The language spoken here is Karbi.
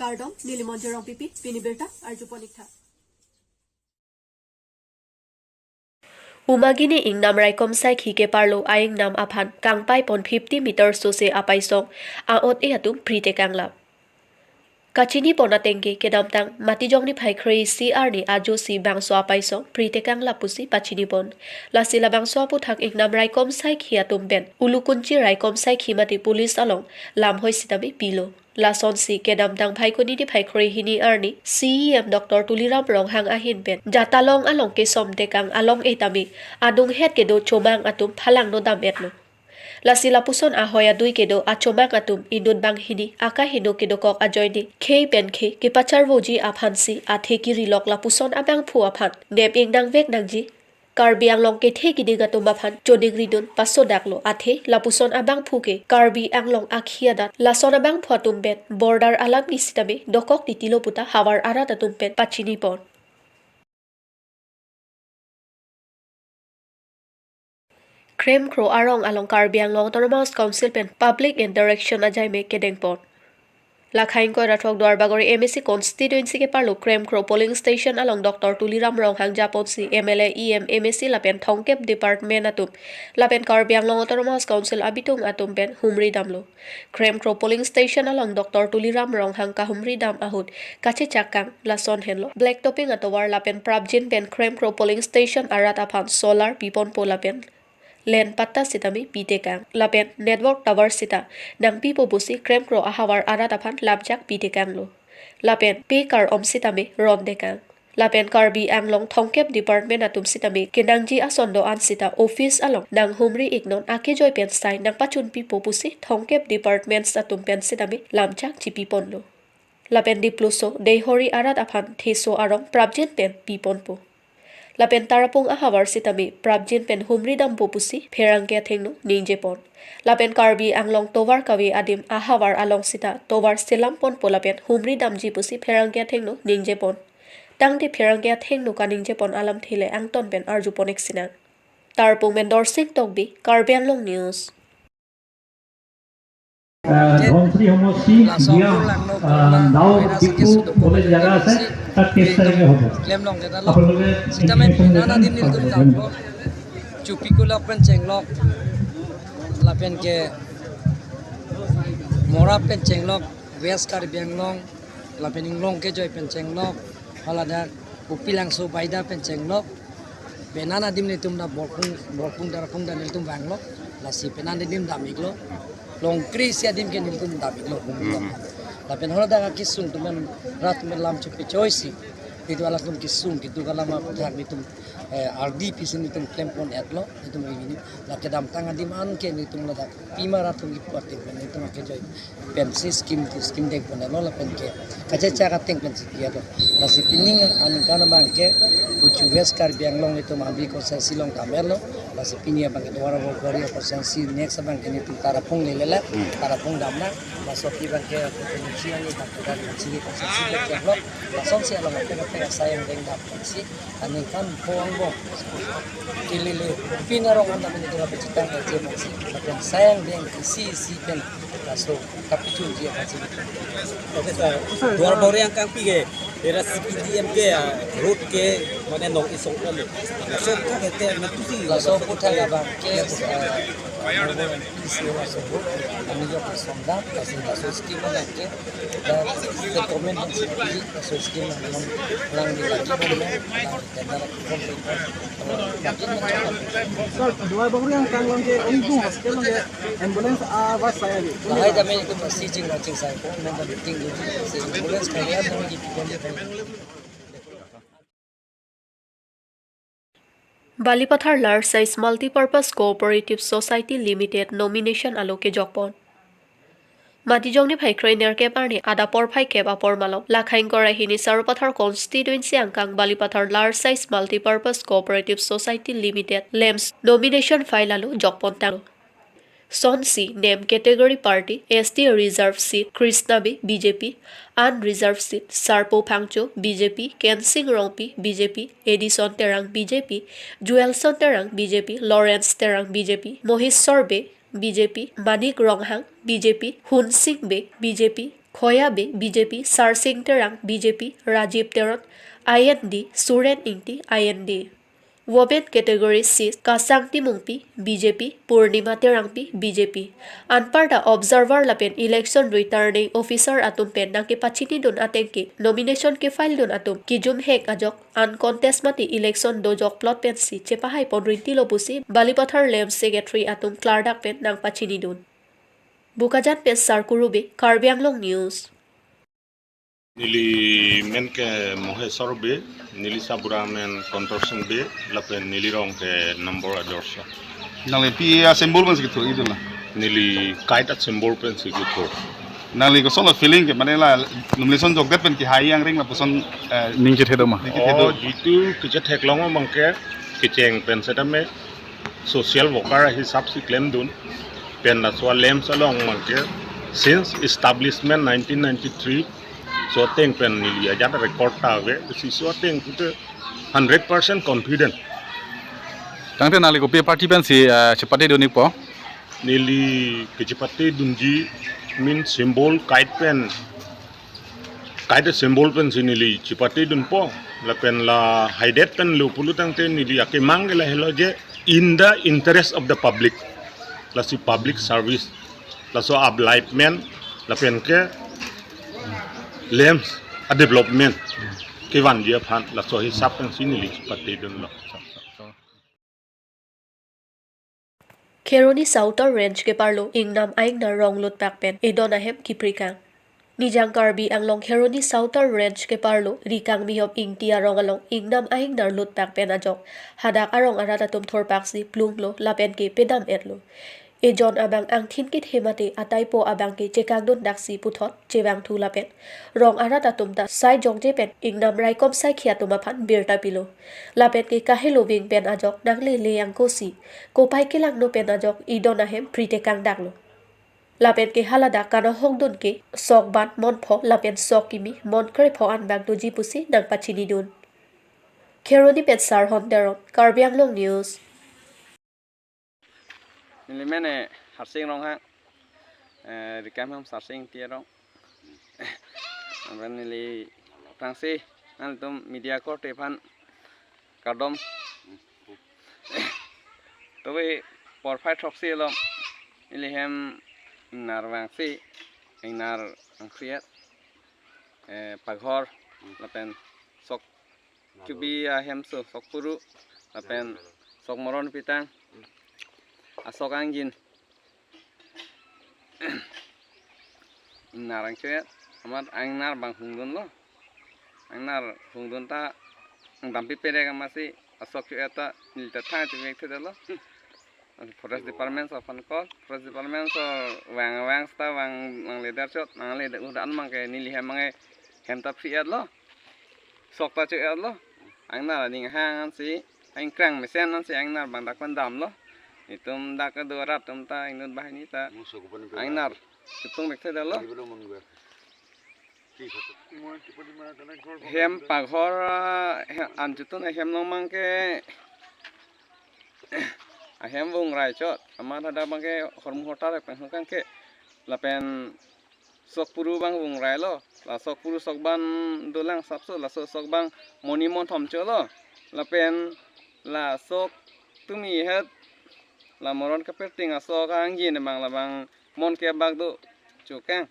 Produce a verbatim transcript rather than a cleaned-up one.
Kardom, neli Monjir Rongpipi, pini birta arjupon ik tha. Umagini ingnam raikom saikhi keparlo a-ingnam aphan kangpaipon fifty meter sose apaisong a-ot-e atum pri tekang lap. Kachinipon atengke kedamtang Matijong niphai kre-isi arni ajosi bangso apaisong pri tekang lap pusi pachinipon. Lasi labangso aputhak ingnam raikom saikhi atum pen Ulukunchi raikom saikhi mate police along lamhoi sitame pilo. Lasonsi kedamtang Phaikuni niphai kre-hini arni C E M Doctor Tuliram Ronghang ahin pen Jatalong along kesom tekang along-e tame adunghet kedo chomang atum phalangno dam-etlo. Lasi lapuson ahoi adui kedo achomang atum inut banghini akaheno kedokok ajoine khei pen khei kepacharvoji aphansi athe kirilok lapuson abangphu aphan nep ingnangvek nangji. Karbi Anglong kethe kining atum aphan choningridun pasodaklo athe lapuson abangphu ke Karbi Anglong akhi adat lason abangphu atum pen border alamni sitame dokok titilo puta havar arat atum pen pachinipon. Kremkro arong along Karbi Anglong Autonomous Council pen public interaction ajaime kedengpon. Lakhaing koirathok Duarbagori M A C constituency keparlo Kremkro polling station along Doctor Tuliram Ronghang japonsi M L A, E M, M A C lapen thongkep department atum lapen Karbi Anglong Autonomous Council abitung atum pen humri damlo. Kremkro polling station along Doctor Tuliram Ronghang kahumri dam ahut kachechak kang lason henlo. Black topping atovar lapen prapjin pen Kremkro polling station arat aphan solar piponpo lapen len patta sitame pitekang. Lapen network tower sita nangpipo pusi Kremkro ahavar arat aphan lamchak pitekanglo. Lapen pe kar-om sitame rontekang. Lapen Karbi Anglong thongkep department atum sitame kenangji ason do-an sita office along nanghumri iknon akejoi pen sai nangpachunpipo pusi thongkep departments atum pen sitame lamchak chipiponlo. Lapen Dipluso, Deihori arat aphan theso arong prapjin pen piponpo. Lapen Tarapung ahavar sitame prapjin pen humri dampo pusi pherangke athengno ningjepon. Lapen Karbi Anglong tovar kave adim ahavar along sita tovar selamponpo lapen humri damji pusi pherangke athengno ningjepon. Tangte pherangke athengno kaningjepon alamthe le angton pen arjupon ik sinang. Tarapung pen Dorsing Tokbi, Karbi Anglong News. আহ, ধনশিৰি সমষ্টি দিয়া, আহ, ডাউৰ ডিপু বুলি জেগা আছে, তাত তেইছ তাৰিখে হ'ব। আপোনালোকে ইনফৰমেশ্যন লৈ যাওক। Chupikulok pen chenglok, lapen ke Mora pen chenglok, West Karbi Anglong, lapen inglong kejoi pen chenglok, haladak Upilangso Baida pen chenglok, penan adim nelitum na Borpung, Borpung Tarapung ta nelitum vanglo, lasi penan adim dam iklo, Longkri isi adim ke nelitum dam iklo, humlo. Hmm. Lapen haladak kesung atum pen rat atum pen lam chepechoisi, nelitum halatum kesung, nelitum kalam aputhak nelitum, eh, ardi pisi nelitum klempon-etlo, nelitum ringini, la kedamtang adim an ke nelitum ladak pima rat atum kipu ateng pen nelitum akejoi pensi scheme to scheme dengponlo lapen ke kachechak ateng pensi kiya do. Lasi pining aningkan abang ke puchu West Karbi Anglong nelitum Amri constituency along dam-etlo. Lasi pini abang ke Duarbagori constituency, next abang ke nelitum Tarapung lelele, hmm, Tarapung damnang. Laso aphi abang ke puchu ani bang ke dari Chiri constituency denglo. Lasonsi along ateng ateng asai angdeng dam pensi aningkan po angbong kelele pin arong anta mini dura pecitang aje maksi lapen asai angdeng isi isi pen laso kapichunji amatsi. Oke, sir. Duarbagori angkang pi ke, era C P D M ke, ah, road ke, mane nong isong kali. So, ka kete, na tusi. Laso aputhak abang ke, ah, isi laso road, kami jo kesong dam, laso, laso scheme abang ke, Sir, Duarbagori angkang along ke only hospital along ke ambulance a bus saya di. Lahai dame itu masih ching raching sai ko, memang penting itu si ambulance kaya dame di pon di. Balipathar Large Size Multipurpose Cooperative Society Limited nomination alo kejokpon. Matijong niphai kre-nerkep arni adap porphai kep apor malom, Lakhaing korai hini Sarupathar constituency angkang Balipathar Large Size Multipurpose Cooperative Society Limited, LAMS, nomination file alo jokpon tanglo. Sonsi nem category party, S T reserve seat, Krishna Bey, B J P, unreserved seat, Sarpo Phangcho, B J P, Kensing Rongpi, B J P, Edison Terang, B J P, Joelson Terang, B J P, Lawrence Terang, B J P, Moheswar Bey, B J P, Manik Ronghang, B J P, Hunsing Bey, B J P, Khoya Bey, B J P, Sarsing Terang, B J P, Rajib Teron, I N D, Suren Ingti, I N D. Women category six, Kasang Timungpi, B J P, Purnima Terangpi, B J P. Anparta observer lapen election returning officer atum pen nangkepachinidun ateng ke nomination kefile dun atum kejum hek ajok uncontest mate election dojok plot pensi chepahai ponrinti lo pusi Balipathar LAMPS secretary atum klardak pen nangpachinidun. Bokajan pen Sarkuru Bey, Karbi Anglong News. Neli men ke Mohesor Bey, neli sabura men Kontor Sing Bey, lapen neli rong ke Nombor Ajorsha. Nangli pi a-symbol pensi kethur idun la? Neli kite a-symbol pensi kethur. Nangli koson lo feeling ke, mane la nomination jokdet pen kehai angring lapuson, eh, ning chethe do ma? Ning chethe do. Oh, jitu kechethek long abang ke, kecheng pen setame social worker ahisap si klemdun. Pen laso a-LAMPS along abang ke since establishment nineteen ninety-three, so ateng pen neli ajat record ta ave, si so ateng pute hundred percent confident. Tangte nangli kopi party pensi, eh, chepate dun-ikpo? Neli kechepate dunji mean symbol kite pen, kite symbol pensi neli chepate dunpo. Lapen la haidet pen lo pulo tangte neli akemang ke lahelo je in the interest of the public. Lasi public service, laso upliftment, lapen ke LAMPS a-development kevanji aphan, laso hisap pensi neli chepate dunlo. Kheroni Southern Range keparlo ingnam a-ingnar rong lutpak pen edon ahem keprekang. Nijang Karbi Anglong Kheroni Southern Range keparlo Rikang Mihop Ingti arong along ingnam a-ingnar lutpak pen ajok hadak arong arat atum thorpaksi plunglo lapen ke pedam-etlo. Ejon abang angthin kethe mate ataipo abang ke chekangdun daksi puthot chevangthu lapen rong arat atum ta sai jokje pen ingnam raikom saikhi atum aphan birta pilo. Lapen ke kahelo ving pen ajok nanglele angkosi kopai kelangno pen ajok edon ahem pretekang daklo. Lapen ke haladak kanohokdun ke sok ban monpho lapen sok kimi monkrepho anbak doji pusi nangpachinidun. Kheroni pen Sarhon Teron, Karbi Anglong News. Neli men, eh, Harsing Ronghang, eh, Rikang Mihop Sarsing Ingti arong. Lapen neli aphrangsi nanglitum media korte aphan kardom. Tobe porphai throksi along neli hem ingnar vangsi, ingnar angkriat, eh, paghor, lapen sok kebi ahemso, sok puru, lapen sok moron pitang, asok angjin. Ingnar angcho-et, amat ingnar bang hungdunlo. Ingnar hungdun ta, dampi pedek amatsi, asok cho-et ta, neli ta thang chevek thedetlo. Forest Department so aphan call, Forest Department so vang vang seta vang nangle der chot, nangle der udan abang ke neli hem abang ke hem ta phri-etlo. Sok ta cho-etlo. Ingnar aning hang ansi, ingkrang mesen ansi ingnar bang dak pen damlo. Itum dak kedo arat atum ta inut banghini ta ingnar chepung bek thedetlo. Hem paghor, ah, he-, anchotun ahem along abang ke ahem vungrai chot, amat hadak abang ke hormu hortar pen hukang ke, lapen sok puru abang vungrailo, la sok puru sok ban dolang asapso, laso sok abang moni monthom cholo, lapen la sok tumi het, la moron kaperting asok angjin abang labang mon ke bak do chokang.